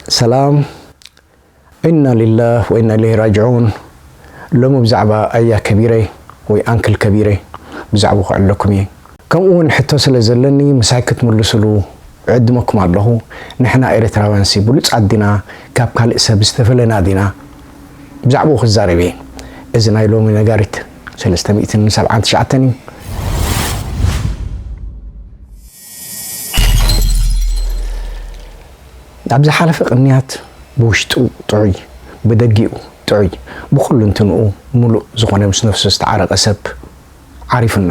ሰላም፣ ኢና ሊላህ ወኢና ኢለይሂ ራጅዑን። ሎሚ ብዛዕባ ኣያ ከቢረ ወይ ኣንክል ከቢረ ብዛዕባ ክዕለኩም እየ። ከምኡ እውን ሕቶ ስለ ዘለኒ ምሳይ ክትምልስሉ እዕድመኩም ኣለኹ። ንሕና ኤርትራውያንሲ ብሉጻት ዲና፣ ካብ ካልእ ሰብ ዝተፈለና ዲና? ብዛዕባኡ ክዛረብ እየ። እዚ ናይ ሎሚ ነጋሪት ሰለስተ ሚእትን ሰብዓን ትሽዓተን እዩ። ኣብ ዝሓለፈ ቅንያት ብውሽጡ ጥዑይ፣ ብደጊኡ ጥዑይ፣ ብኹሉ እንትንኡ ምሉእ ዝኾነ ምስ ነፍሱ ዝተዓረቐ ሰብ ዓሪፉና።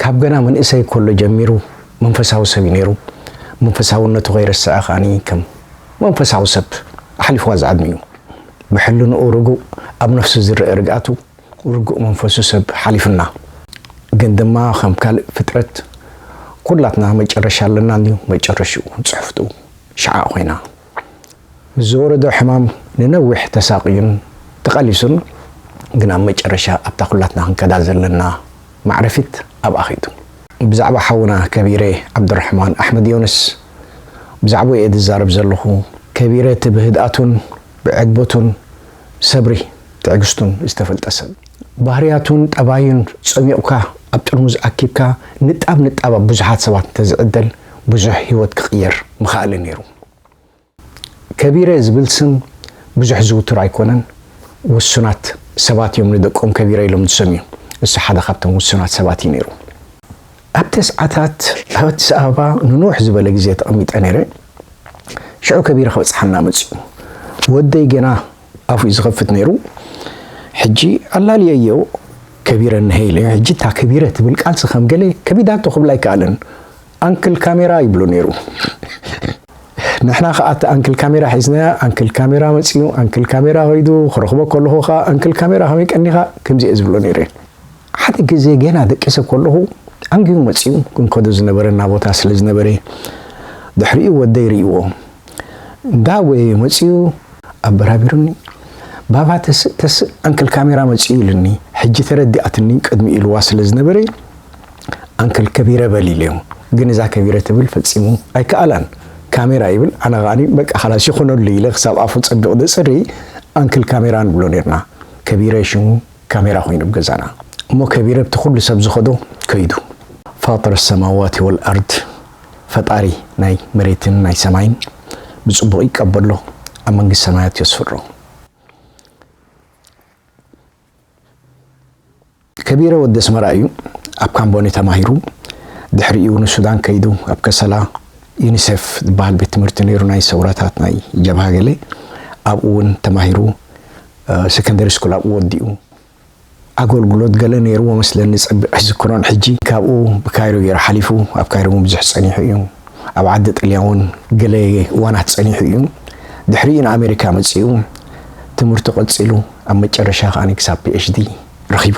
ካብ ገና መንእሰይ ከሎ ጀሚሩ መንፈሳዊ ሰብ እዩ ነይሩ። መንፈሳውነቱ ከይረስዐ ከኣኒ ከም መንፈሳዊ ሰብ ኣሕሊፍዋ ዝዓድሚ እዩ። ብሕልንኡ ርጉእ፣ ኣብ ነፍሱ ዝረአ ርግኣቱ ርጉእ መንፈሱ ሰብ ሓሊፉና። ግን ድማ ከም ካልእ ፍጥረት ኩላትና መጨረሻ ኣለና እንድዩ። መጨረሽኡ ጽሕፍቱ ሽዓ ኮይና። ዝወረዶ ሕማም ንነዊሕ ተሳቕዩን ተቓሊሱን፣ ግን ኣብ መጨረሻ ኣብታ ኩላትና ክንከዳ ዘለና ማዕረፊት ኣብኣ ኸይዱ። ብዛዕባ ሓውና ከቢረ ዓብዱራሕማን ኣሕመድ ዮንስ ብዛዕባኡ እየ ዝዛረብ ዘለኹ። ከቢረ እቲ ብህድኣቱን ብዕግበቱን ሰብሪ ትዕግስቱን ዝተፈልጠ ሰብ። ባህርያቱን ጠባዩን ጸሚቑካ ኣብ ጥርሙዝ ኣኪብካ ንጣብ ንጣብ ኣብ ብዙሓት ሰባት እንተዝዕደል ብዙሕ ህይወት ክቕየር ምኸኣለ ነይሩ። ከቢረ ዝብል ስም ብዙሕ ዝውቱር ኣይኮነን። ውሱናት ሰባት እዮም ንደቆም ከቢረ ኢሎም ዝሰምዩ። እሱ ሓደ ካብቶም ውሱናት ሰባት እዩ ነይሩ። ኣብ ተስዓታት ኣብ ኣዲስ ኣበባ ንንውሕ ዝበለ ግዜ ተቐሚጠ ነይረ። ሽዑ ከቢረ ክበጽሓና መጺኡ። ወደይ ገና ኣፉ እዩ ዝኸፍት ነይሩ። ሕጂ ኣላልየዮ፣ ከቢረ እንሀ ኢለ። ሕጂ እታ ከቢረ ትብል ቃልሲ ከም ገለ ከቢዳቶ ክብል ኣይከኣልን። ኣንክል ካሜራ ይብሎ ነይሩ። ንሕና ኸኣ እቲ ኣንክል ካሜራ ሒዝናያ፣ ኣንክል ካሜራ መጺኡ፣ ኣንክል ካሜራ ኸይዱ፣ ክረኽቦ ከለኹ ኸኣ ኣንክል ካሜራ ከመይ ቀኒኻ? ከምዚ እየ ዝብሎ ነይረ። ሓደ ግዜ ገና ደቂሰ ከለኹ ኣንጊሁ መጺኡ፣ ክንከዶ ዝነበረና ቦታ ስለ ዝነበረ፣ ድሕሪኡ ወደይ ርእይዎ። እንዳጎየ መጺኡ ኣበራቢሩኒ፣ "ባባ ተስእ፣ ተስእ፣ ኣንክል ካሜራ መጺኡ" ኢሉኒ። ሕጂ ተረዲኣትኒ፣ ቅድሚ ኢልዋ ስለ ዝነበረ፣ ኣንክል ከቢረ በል ኢለዮ። ግን እዛ ከቢረ ትብል ፈጺሙ ኣይከኣላን። ካሜራ ይብል፣ ኣነ ኸኣኒ በቃ ኻላስ ይኹነሉ ኢለ ክሳብ ኣፉ ጸቢቑ ዘጽሪ ኣንክል ካሜራ ንብሎ ኔርና። ከቢረ ሽሙ ካሜራ ኮይኑ ኣብ ገዛና። እሞ ከቢረ ኣብቲ ኩሉ ሰብ ዝኸዶ ከይዱ። ፋጥር ሰማዋት ወልኣርድ፣ ፈጣሪ ናይ መሬትን ናይ ሰማይን ብጽቡቕ ይቀበሎ፣ ኣብ መንግስቲ ሰማያት የስፍሮ። ከቢረ ወዲ ኣስመራ እዩ። ኣብ ካምቦኒ ተማሂሩ፣ ድሕሪኡ ንሱዳን ከይዱ ኣብ ከሰላ ዩኒሴፍ ዝበሃል ቤት ትምህርቲ ነይሩ፣ ናይ ሰውራታት ናይ ጀብሃ ገለ። ኣብኡ እውን ተማሂሩ፣ እ፣ ሰከንደሪ ስኩል ኣብኡ ወዲኡ። ኣገልግሎት ገለ ነይርዎ መስለኒ፣ ጸቢቕ ኣይዝክሮን ሕጂ። ካብኡ ብካይሮ ገይሩ ሓሊፉ፣ ኣብ ካይሮ እውን ብዙሕ ጸኒሑ እዩ። ኣብ ዓዲ ጥልያን እውን ገለ እዋናት ጸኒሑ እዩ። ድሕሪኡ ንኣሜሪካ መጺኡ፣ ትምህርቱ ቀጺሉ፣ ኣብ መጨረሻ ከኣ ክሳብ ፒ ኤች ዲ ረኺቡ።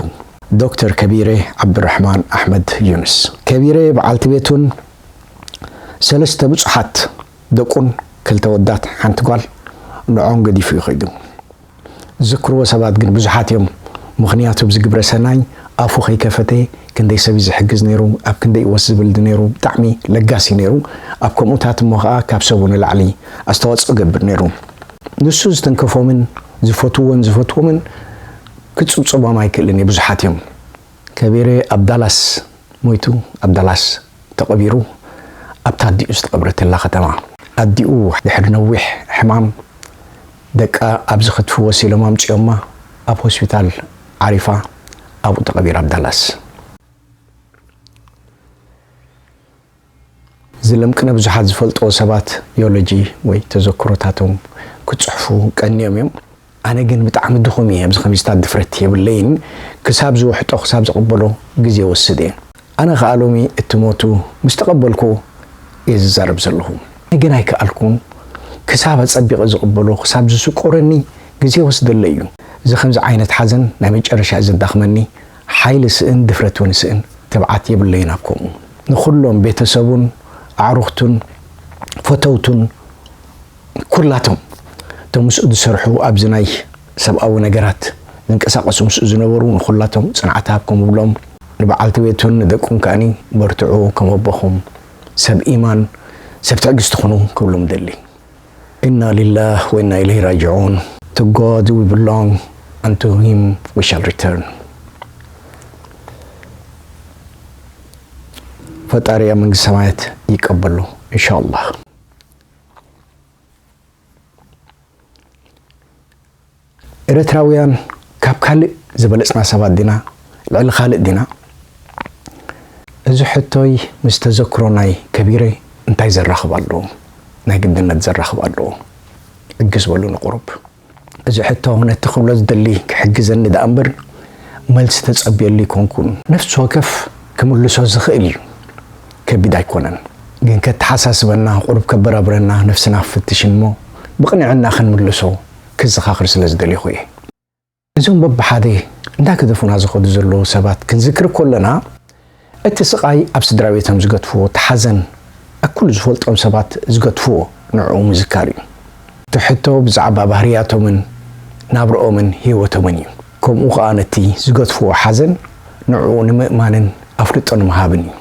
ዶክተር ከቢረ ዓብዱራሕማን ኣሕመድ ዩንስ። ከቢረ በዓልቲ ቤቱን ሰለስተ ብጹሓት ደቁን ክልተ ወዳት ሓንቲ ጓል ንዖም ገዲፉ እዩ ከይዱ። ዝዝክርዎ ሰባት ግን ብዙሓት እዮም። ምኽንያቱ፣ ብዚ ግብረ ሰናይ ኣፉ ከይከፈተ ክንደይ ሰብ እዩ ዝሕግዝ ነይሩ፣ ኣብ ክንደይ ወስ ዝብል ነይሩ፣ ብጣዕሚ ለጋሲ ነይሩ። ኣብ ከምኡታት እሞ ኸኣ ካብ ሰቡ ንላዕሊ ኣስተዋጽኦ ይገብር ነይሩ። ንሱ ዝተንከፎምን ዝፈትዎን ዝፈትዎምን ክጽብጽቦም ኣይክእልን እየ፣ ብዙሓት እዮም። ከቢረ ኣብ ዳላስ ሞይቱ፣ ኣብ ዳላስ ተቐቢሩ፣ ኣብታ ኣዲኡ ዝተቐብረትላ ከተማ። ኣዲኡ ድሕሪ ነዊሕ ሕማም፣ ደቃ ኣብዚ ክትፍወስ ኢሎም ኣምጺኦማ፣ ኣብ ሆስፒታል ዓሪፋ፣ ኣብኡ ተቐቢራ ኣብ ዳላስ። ዝለምቅነ ብዙሓት ዝፈልጥዎ ሰባት ዮሎጂ ወይ ተዘክሮታቶም ክጽሕፉ ቀንዮም እዮም። ኣነ ግን ብጣዕሚ ድኹም እየ፣ ኣብዚ ከምዚታት ድፍረት የብለይን። ክሳብ ዝውሕጦ፣ ክሳብ ዝቕበሎ ግዜ ወስድ እየ። ኣነ ኸኣ ሎሚ እትሞቱ ምስ ተቐበልኩ እየ ዝዛረብ ዘለኹ። ኣነ ግን ኣይከኣልኩን። ክሳብ ኣጸቢቐ ዝቕበሎ፣ ክሳብ ዝስቆረኒ ግዜ ወስደለይ እዩ። እዚ ከምዚ ዓይነት ሓዘን ናይ መጨረሻ እዩ ዘዳኽመኒ። ሓይሊ ስእን ድፍረት እውን ስእን፣ ትብዓት የብለይን ኣብ ከምኡ። ንኹሎም ቤተሰቡን ኣዕሩኽቱን ፈተውቱን ኩላቶም እቶም ምስኡ ዝሰርሑ፣ ኣብዚ ናይ ሰብኣዊ ነገራት ዝንቀሳቐሱ ምስኡ ዝነበሩ ንኹላቶም ጽንዓት ሃብኩም እብሎም። ንበዓልቲ ቤቱን ንደቁን ከኣኒ በርትዑ፣ ከም ኣቦኹም ሰብ ኢማን፣ ሰብ ትዕግስቲ ኩኑ ክብሎም እደሊ። إنا لله وإنا إليه راجعون. To God we belong, and to him we shall return. ፈጣሪ ኣብ መንግስቲ ሰማያት ይቀበሎ ኢንሻአላህ። ኤርትራውያን ካብ ካልእ ዝበለጽና ሰባት ዲና? ልዕሊ ካልእ ዲና? እዚ ሕቶይ ምስ ተዘክሮናይ ከቢረ እንታይ ዘራኽብ ኣለዎ? ናይ ግድነት ዘራኽብ ኣለዎ? ዕግስ በሉኒ ቁሩብ። እዚ ሕቶ ነቲ ክብሎ ዝደሊ ክሕግዘኒ ደኣ እምበር መልሲ ተጸብየሉ ኣይኮንኩን። ነፍሲ ወከፍ ክምልሶ ዝኽእል እዩ። ከቢድ ኣይኮነን። ግን ከተሓሳስበና፣ ቁሩብ ከበራብረና፣ ነፍስና ክፍትሽ እሞ ብቕንዕና ክንምልሶ ክዘኻኽር ስለ ዝደለኹ እየ። እዞም በብሓደ እንዳገደፉና ዝኸዱ ዘለዉ ሰባት ክንዝክር ከለና፣ እቲ ስቓይ ኣብ ስድራ ቤቶም ዝገድፍዎ፣ እቲ ሓዘን ኣብ ኩሉ ዝፈልጦም ሰባት ዝገድፍዎ ንዕኡ ምዝካር እዩ። እቲ ሕቶ ብዛዕባ ባህርያቶምን ናብርኦምን ህይወቶምን እዩ። ከምኡ ኸኣ ነቲ ዝገድፍዎ ሓዘን ንዕኡ ንምእማንን ኣፍልጦ ንምሃብን እዩ።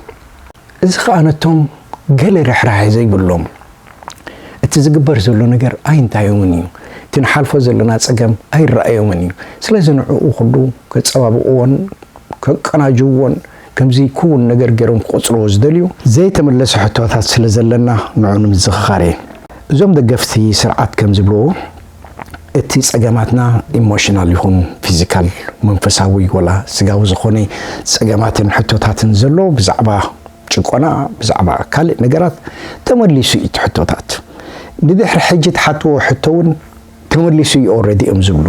እዚ ኸኣ ነቶም ገለ ርሕራሐ ዘይብሎም፣ እቲ ዝግበር ዘሎ ነገር ኣይንታዮምን እዩ፣ እቲ ንሓልፎ ዘለና ጸገም ኣይረኣዮምን እዩ። ስለዚ ንዕኡ ኩሉ ከጸባብቕዎን ከቀናጅውዎን ከምዚ ክውን ነገር ገይሮም ክቖጽርዎ ዝደልዩ ዘይተመለሰ ሕቶታት ስለ ዘለና ንዑ ንምዝኽኻር እየ። እዞም ደገፍቲ ስርዓት ከም ዝብልዎ፣ እቲ ጸገማትና ኢሞሽናል ይኹን ፊዚካል፣ መንፈሳዊ ወላ ስጋዊ ዝኾነ ጸገማትን ሕቶታትን ዘሎ ብዛዕባ ጭቆና፣ ብዛዕባ ካልእ ነገራት ተመሊሱ እዩ እቲ ሕቶታት። ንድሕሪ ሕጂ ትሓትዎ ሕቶ እውን ተመሊሱ እዩ ኦልሬዲ እዮም ዝብሉ።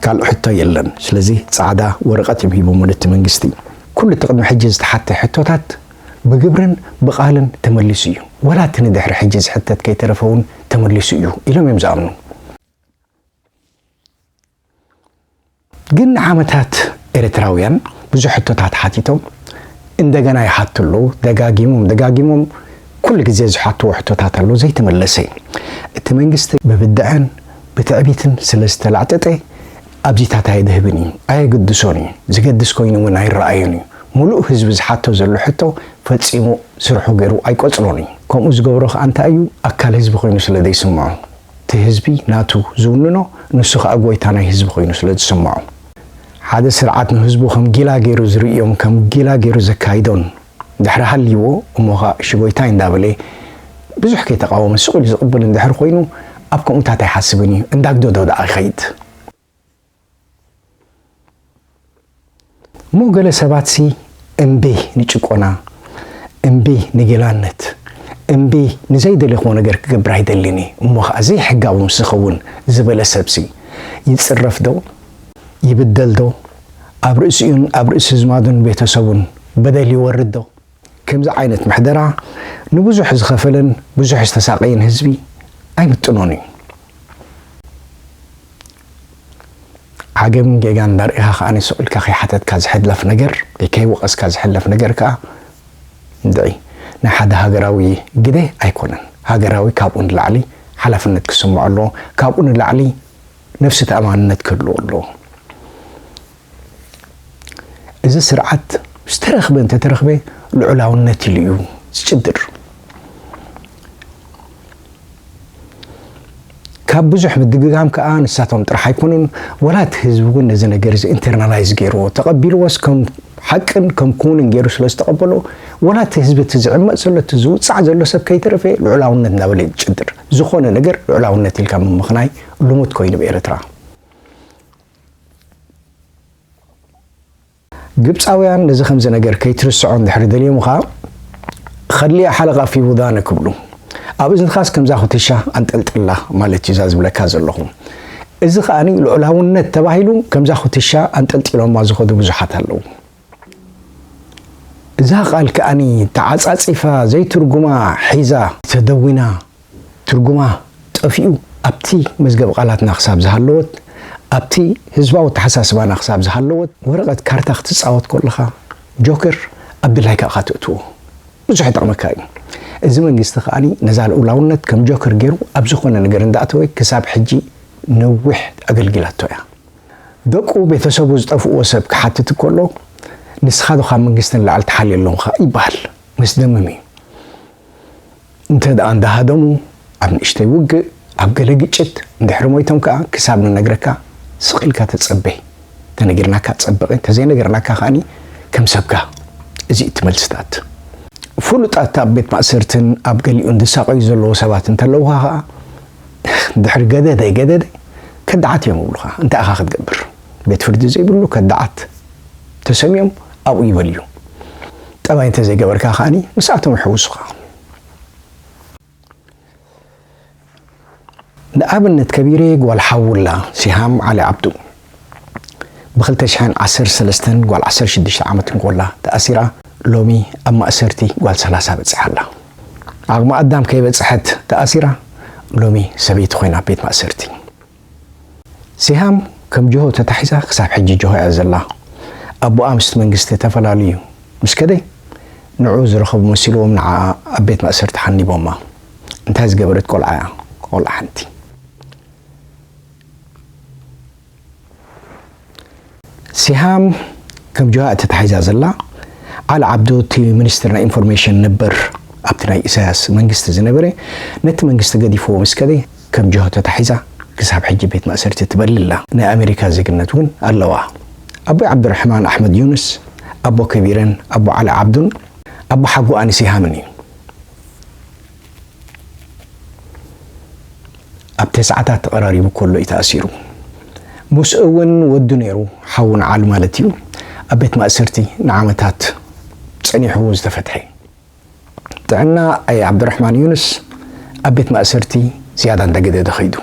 ካልእ ሕቶ የለን። ስለዚ ጻዕዳ ወረቐት እዮም ሂቦም ነቲ መንግስቲ። ኩሉ እቲ ቅድሚ ሕጂ ዝተሓተ ሕቶታት ብግብርን ብቓልን ተመሊሱ እዩ። ወላ እቲ ንድሕሪ ሕጂ ዝሕተት ከይተረፈ እውን ተመሊሱ እዩ ኢሎም እዮም ዝኣምኑ። ግን ንዓመታት ኤርትራውያን ብዙሕ ሕቶታት ሓቲቶም እንደገና ይሓቱ ኣለዉ። ደጋጊሞም ደጋጊሞም ኩሉ ግዜ ዝሓትዎ ሕቶታት ኣሎ ዘይተመለሰ። እቲ መንግስቲ ብብድዐን ብትዕቢትን ስለ ዝተላዕጠጠ ኣብዚታት ኣየድህብን እዩ፣ ኣየግድሶን እዩ። ዝገድስ ኮይኑ እውን ኣይረኣዮን እዩ። ሙሉእ ህዝቢ ዝሓቶ ዘሎ ሕቶ ፈጺሙ ስርሑ ገይሩ ኣይቆጽሮን እዩ። ከምኡ ዝገብሮ ከኣ እንታይ እዩ? ኣካል ህዝቢ ኮይኑ ስለ ዘይስምዖ። እቲ ህዝቢ ናቱ ዝውንኖ፣ ንሱ ኸኣ ጎይታ ናይ ህዝቢ ኮይኑ ስለ ዝስምዖ። ሓደ ስርዓት ንህዝቡ ከም ጊላ ገይሩ ዝርእዮም፣ ከም ጊላ ገይሩ ዘካይዶን ድሕሪ ሃልይዎ፣ እሞ ኸኣ እሺ ጎይታይ እንዳበለ ብዙሕ ከይተቓወመ ስቕ ኢሉ ዝቕበል እንድሕር ኮይኑ፣ ኣብ ከምኡታት ኣይሓስብን እዩ። እንዳግደዶ ደኣ ይኸይድ። እሞ ገለ ሰባትሲ እምቢ ንጭቆና፣ እምቢ ንጊላነት፣ እምቢ ንዘይደለኽዎ ነገር ክገብር ኣይደልን እየ፣ እሞ ኸዓ ዘይሕጋዊ ምስ ዝኸውን ዝበለ ሰብሲ ይጽረፍ ዶ? ይብደል ዶ? ኣብ ርእሲኡን ኣብ ርእሲ ዝማዱን ቤተሰቡን በደል ይወርድ ዶ? ከምዚ ዓይነት ምሕደራ ንብዙሕ ዝኸፈለን ብዙሕ ዝተሳቐየን ህዝቢ ኣይምጥኖን እዩ። ዓገብን ጌጋን እንዳርኢኻ ከኣ ስቕ ኢልካ ከይሓተትካ ዝሕለፍ ነገር፣ ከይወቐስካ ዝሕለፍ ነገር ከኣ እንድዒ ናይ ሓደ ሃገራዊ ግደ ኣይኮነን። ሃገራዊ ካብኡ ንላዕሊ ሓላፍነት ክስምዖ ኣለዎ። ካብኡ ንላዕሊ ነፍሲ ተኣማንነት ክህልዎ ኣለዎ። እዚ ስርዓት ዝተረኽበ እንተተረኽበ ልዑላውነት ኢሉ እዩ ዝጭድር። ካብ ብዙሕ ምድግጋም ከኣ ንሳቶም ጥራሕ ኣይኮኑን፣ ወላ እቲ ህዝቢ እውን ነዚ ነገር እዚ ኢንተርናላይዝ ገይርዎ፣ ተቐቢልዎስ ከም ሓቅን ከም ክውንን ገይሩ ስለ ዝተቐበሎ፣ ወላ እቲ ህዝቢ እቲ ዝዕመጽ ዘሎ፣ እቲ ዝውጻዕ ዘሎ ሰብ ከይተረፈ ልዑላውነት እናበለ እዩ ዝጭድር። ዝኾነ ነገር ልዑላውነት ኢልካ ምምኽናይ ልሙድ ኮይኑ ኣብ ኤርትራ። ግብጻውያን ነዚ ከምዚ ነገር ከይትርስዖ እንድሕር ደልዮም ኸኣ፣ "ኸሊኣ ሓለቓ ፊ ውዳነ" ክብሉ፣ ኣብ እዝንኻስ ከምዛ ኩትሻ ኣንጠልጥላ ማለት እዩ እዛ ዝብለካ ዘለኹ። እዚ ኸኣኒ ልዑላውነት ተባሂሉ ከምዛ ኩትሻ ኣንጠልጢሎማ ዝኸዱ ብዙሓት ኣለዉ። እዛ ቃል ከኣኒ ተዓጻጺፋ ዘይትርጉማ ሒዛ ተደዊና ትርጉማ ጠፊኡ ኣብቲ መዝገብ ቃላትና ክሳብ ዝሃለወት፣ ኣብቲ ህዝባዊ ኣተሓሳስባና ክሳብ ዝሃለወት፣ ወረቐት ካርታ ክትጻወት ከለኻ ጆከር ኣብ ድላይካ ኢኻ ትእትዎ። ብዙሕ ይጠቕመካ እዩ። እዚ መንግስቲ ከኣኒ ነዛ ልኡላውነት ከም ጆከር ገይሩ ኣብ ዝኾነ ነገር እንዳእተወ ክሳብ ሕጂ ነዊሕ ኣገልጊላቶ እያ። ደቁ ቤተሰቡ ዝጠፍእዎ ሰብ ክሓትት ከሎ፣ "ንስኻ ዶ ካብ መንግስቲ ንላዕሊ ትሓልዮ ኣለኻ?" ይበሃል። መስደምም እዩ። እንተ ደኣ እንዳሃደሙ ኣብ ንእሽተይ ውግእ፣ ኣብ ገለ ግጭት እንድሕሪ ሞይቶም ከኣ ክሳብ ንነግረካ ስቕ ኢልካ ተጸበ። ተነጊርናካ ጸብቕ፣ እንተዘይነገርናካ ከኣኒ ከም ሰብካ። እዚ እቲ መልስታት። ፍሉጣት ኣብ ቤት ማእሰርትን ኣብ ገሊኡን ዝሳቐዩ ዘለዉ ሰባት እንተለዉኻ ከኣ ድሕሪ ገደደ ገደደ ከዳዓት እዮም ይብሉኻ። እንታይ ኢኻ ክትገብር? ቤት ፍርዲ ዘይብሉ ከዳዓት ተሰሚዮም ኣብኡ ይበልዩ። ጠባይ እንተዘይገበርካ ከኣኒ ምስኣቶም ይሕውሱኻ። ንኣብነት ከቢረ ጓል ሓውላ ሲሃም ዓሊ ዓብዱ ብ ክልተ ሽሕን ዓሰርተ ሰለስተን ጓል ዓሰርተ ሽዱሽተ ዓመት እንኮላ ተኣሲራ ሎሚ ኣብ ማእሰርቲ ጓል ሰላሳ በጺሓ ኣላ። ዓቕሚ ኣዳም ከይበጽሐት ተኣሲራ ሎሚ ሰበይቲ ኮይና ኣብ ቤት ማእሰርቲ። ሲሃም ከም ጅሆ ተታሒዛ ክሳብ ሕጂ ጅሆ እያ ዘላ። ኣቦኣ ምስቲ መንግስቲ ተፈላልዩ ምስ ከደ ንዕኡ ዝረኸቡ መሲልዎም ንዓኣ ኣብ ቤት ማእሰርቲ ሓኒቦማ። እንታይ ዝገበረት ቆልዓ እያ? ቆልዓ ሓንቲ። ሲሃም ከም ጅሆ እያ ተታሒዛ ዘላ። ዓሊ ዓብዱ እቲ ሚኒስትር ናይ ኢንፎርሜሽን ነበር ኣብቲ ናይ ኢሳያስ መንግስቲ ዝነበረ ነቲ መንግስቲ ገዲፍዎ ምስ ከደ ከም ጅሆ ተታሒዛ ክሳብ ሕጂ ቤት ማእሰርቲ ትበልላ። ናይ ኣሜሪካ ዜግነት እውን ኣለዋ። ኣቦይ ዓብዱራሕማን ኣሕመድ ዩንስ ኣቦ ከቢረን ኣቦ ዓሊ ዓብዱን ኣቦ ሓጎኣን ሲሃምን እዩ። ኣብ ተስዓታት ተቐራሪቡ ከሎ እዩ ተኣሲሩ። ምስኡ እውን ወዱ ነይሩ፣ ሓውን ዓሉ ማለት እዩ። ኣብ ቤት ማእሰርቲ ንዓመታት ጸኒሕዎ ዝተፈትሐ። ጥዕና ኣይ ዓብዱራሕማን ዩንስ ኣብ ቤት ማእሰርቲ ዝያዳ እንዳገደደ ኸይዱ።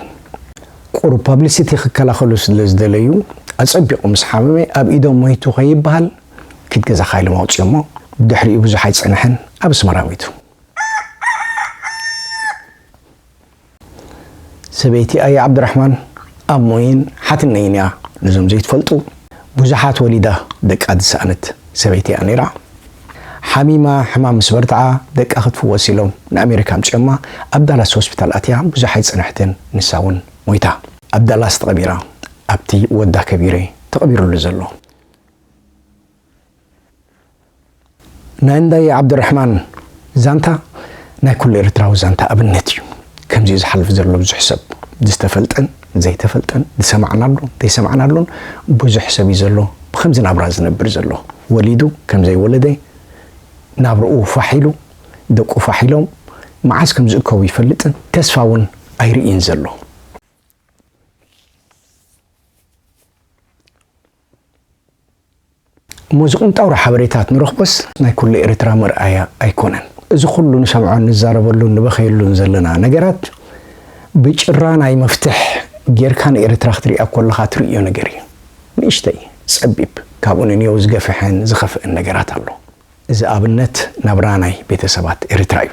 ቁሩብ ፓብሊሲቲ ክከላኸሉ ስለ ዝደለዩ ኣጸቢቑ ምስ ሓመመ ኣብ ኢዶም ሞይቱ ከይበሃል ኪድ ገዛኻ ኢሎም ኣውፅኦሞ። ብድሕሪኡ ብዙሕ ኣይጸንሐን ኣብ ኣስመራ ሞይቱ። ሰበይቲ ኣየ ዓብዱራሕማን ኣሞይን ሓትነይን እያ። ነዞም ዘይትፈልጡ ብዙሓት ወሊዳ ደቃ ዝሰኣነት ሰበይቲ እያ ነይራ። ሓሚማ ሕማም ምስ በርትዓ ደቃ ክትፍወስ ኢሎም ንኣሜሪካ ኣምፅኦማ። ኣብ ዳላስ ሆስፒታል ኣትያ ብዙሕ ኣይፀንሕትን ንሳ እውን ሞይታ። ኣብ ዳላስ ተቐቢራ ኣብቲ ወዳ ከቢረ ተቐቢሩሉ ዘሎ። ናይ እንዳየ ዓብዱራሕማን ዛንታ ናይ ኩሉ ኤርትራዊ ዛንታ ኣብነት እዩ። ከምዚ ዝሓልፍ ዘሎ ብዙሕ ሰብ ዝተፈልጠን ዘይተፈልጠን ዝሰማዕናሉ ዘይሰማዕናሉን ብዙሕ ሰብ እዩ ዘሎ ብከምዚ ናብራ ዝነብር ዘሎ። ወሊዱ ከም ዘይወለደ ናብርኡ ፋሕ ኢሉ ደቁ ፋሕ ኢሎም መዓስ ከም ዝእከቡ ይፈልጥን ተስፋ እውን ኣይርእይን ዘሎ። እሞ ዝቕንጣውሮ ሓበሬታት ንረኽቦስ ናይ ኩሉ ኤርትራ መርኣያ ኣይኮነን። እዚ ኩሉ ንሰምዖን ንዛረበሉን ንበኸየሉን ዘለና ነገራት ብጭራ ናይ መፍትሕ ጌርካ ንኤርትራ ክትሪኣ ኮለኻ ትርእዮ ነገር እዩ። ንእሽተይ ጸቢብ ካብኡ ንንየው ዝገፍሕን ዝኸፍእን ነገራት ኣሎ። እዚ ኣብነት ናብራ ናይ ቤተሰባት ኤርትራ እዩ።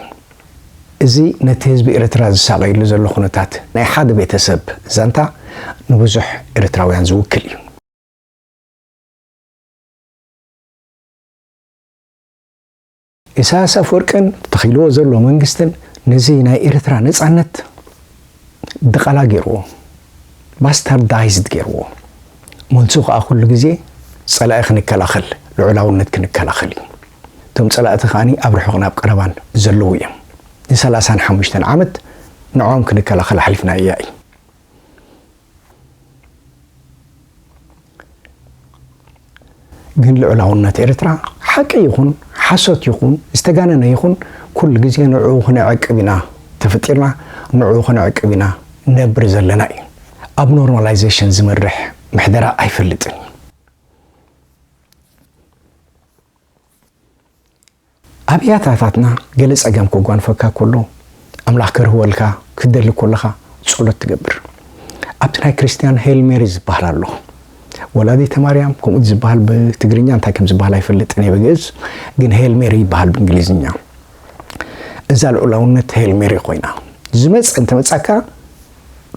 እዚ ነቲ ህዝቢ ኤርትራ ዝሳቐየሉ ዘሎ ኩነታት ናይ ሓደ ቤተሰብ ዛንታ ንብዙሕ ኤርትራውያን ዝውክል እዩ። ኢሳያስ ኣፈወርቅን ተኺልዎ ዘሎ መንግስትን ነዚ ናይ ኤርትራ ነጻነት ድቓላ ገይርዎ፣ ባስታርዳይዝድ ገይርዎ። መልሱ ከኣ ኩሉ ግዜ ጸላኢ ክንከላኸል፣ ልዑላውነት ክንከላኸል እዩ። እቶም ጸላእቲ ከኣኒ ኣብ ርሑቕን ኣብ ቀረባን ዘለዉ እዮም። ንሰላሳን ሓሙሽተን ዓመት ንዕኦም ክንከላኸል ኣሕሊፍናያ እዩ። ግን ልዑላውነት ኤርትራ ሓቂ ይኹን ሓሶት ይኹን ዝተጋነነ ይኹን ኩሉ ግዜ ንዕኡ ክነዕቅብ ኢና ተፈጢርና፣ ንዕኡ ክነዕቅብ ኢና ነብር ዘለና እዩ። ኣብ ኖርማላይዜሽን ዝመርሕ ምሕደራ ኣይፈልጥን እዩ። ኣብ ያታታትና ገለ ጸገም ከጓንፈካ ከሎ ኣምላኽ ከርህወልካ ክትደሊ ከለኻ ጸሎት ትገብር። ኣብቲ ናይ ክርስትያን ሄል ሜሪ ዝበሃል ኣሎ። ወላዲተ ማርያም ከምኡ ዝበሃል ብትግርኛ እንታይ ከም ዝበሃል ኣይፈልጥን እየ ብግእዝ፣ ግን ሄል ሜሪ ይበሃል ብእንግሊዝኛ። እዛ ልዑላውነት ሄል ሜሪ ኮይና ዝመጽእ እንተመጻካ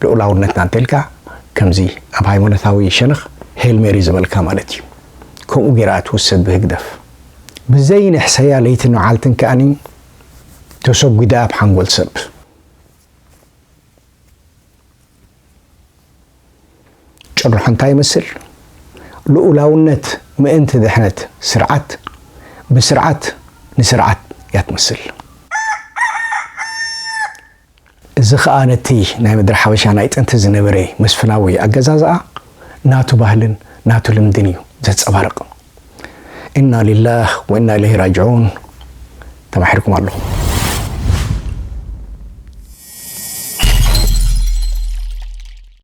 ልኡላውነትና እንተልካ ከምዚ ኣብ ሃይማኖታዊ ሸነኽ ሄል ሜሪ ዝበልካ ማለት እዩ። ከምኡ ጌራ ትውሰድ ብህግደፍ። ብዘይ ንሕሰያ ለይትን መዓልትን ከኣኒ ተሰጒዳ ኣብ ሓንጎል ሰብ። ጭርሖ እንታይ ይመስል? ልኡላውነት ምእንቲ ድሕነት ስርዓት፣ ብስርዓት ንስርዓት እያ ትመስል። እዚ ኸኣ ነቲ ናይ ምድሪ ሓበሻ ናይ ጥንቲ ዝነበረ መስፍናዊ ኣገዛዝኣ ናቱ ባህልን ናቱ ልምድን እዩ ዘንጸባርቕ። ኢና ሊላህ ወኢና ኢለይሂ ራጅዑን። ተማሒርኩም ኣለኹም።